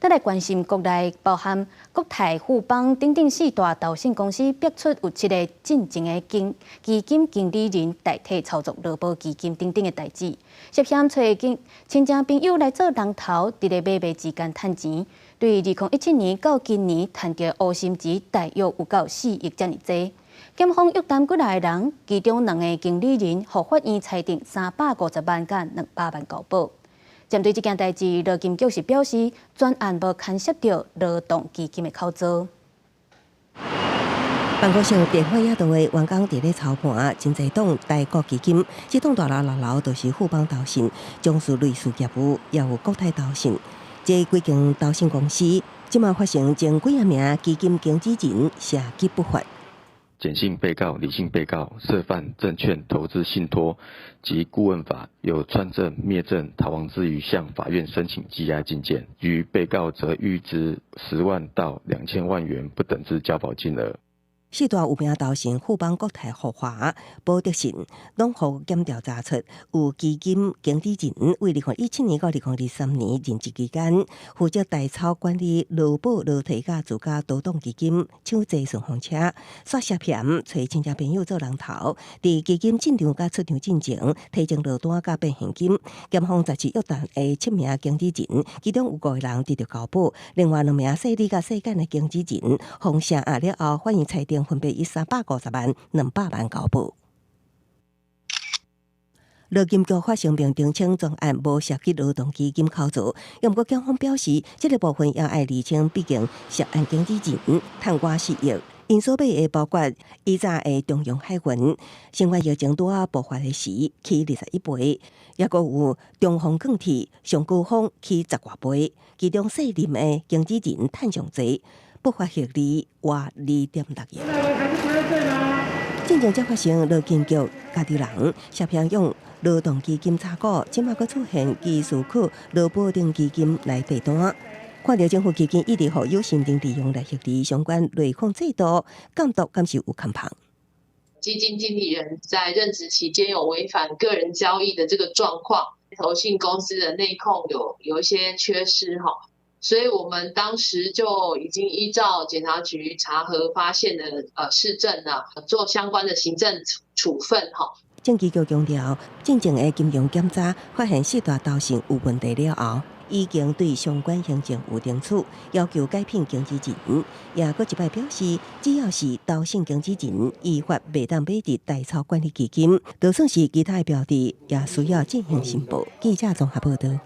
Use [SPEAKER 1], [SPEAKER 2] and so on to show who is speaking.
[SPEAKER 1] 再來關心國內包含國泰、富邦等等四大投信公司，爆出有七个進前的經基金經理人代替操作勞保基金等等的代誌，涉嫌揣親戚朋友來做人頭，佇咧買賣之間趁錢。對2017年到今年趁著烏心錢大約有夠4億遮爾濟。檢方約談幾若個人，其中兩个經理人予法院裁定350萬佮200萬交保。針對這件代誌，勞金局是表示，全案無牽涉著勞動基金的口座。
[SPEAKER 2] 辦公室電話也都的員工佇咧操盤，真濟檔台國基金，這棟大樓六樓就是富邦投信，從事類似業務，也有國泰投信。這幾間投信公司，這馬發生前幾仔名基金經紀人涉及不法。
[SPEAKER 3] 簡姓被告、李姓被告涉犯證券投資信託及顧問法，有串證、滅證、逃亡之虞，向法院申請羈押禁見。於被告則諭支10萬到2000萬元不等之交保金額。
[SPEAKER 2] 四大有名投信富邦、國泰、復華、保德信，攏予檢調查出有基金經理人為2017年到2023年任職期間，負責代操管理勞保、勞退佮自家多檔基金，搶坐順風車，煞涉嫌揣親戚朋友做人頭，佇基金進場佮出場進前，提前落單佮變現金。檢方十七約談的七名經理人，其中有五個人得著交保，另外兩名姓李佮姓簡的經理人，予聲押了後，法院裁定分別以350萬、200萬交保。勞金局發聲明澄清，全案無涉及勞動基金口座。毋過檢方表示，這个部分也愛釐清，畢竟涉案經紀人趁外4億，𪜶所買的包括以早的長榮海運，新冠疫情拄仔爆發的時起21倍，抑閣有長榮鋼鐵上高峰起十外倍，其中姓林的經紀人趁上濟，不法獲利倚2.6億。進前才發生勞金局家己人涉嫌用勞動基金炒股，這馬閣出現技術靠勞保等基金來遞單。看著政府基金一直予有心人利用來獲利，相關內控制度監督敢是有空縫？
[SPEAKER 4] 基金經理人在任職期間有違反個人交易的這個狀況，投信公司的內控有一些缺失哈。所以我們當時就已經依照檢察局查核發現的事證呢，做相關的行政處分哈。
[SPEAKER 2] 證機局強調，進前的金融檢查發現四大投信有問題了後，已經對相關行政有懲處，要求解聘經紀人。也閣一擺表示，只要是投信經紀人依法袂當買入代操管理基金，就算是其他的標的，也需要進行申報。記者綜合報導。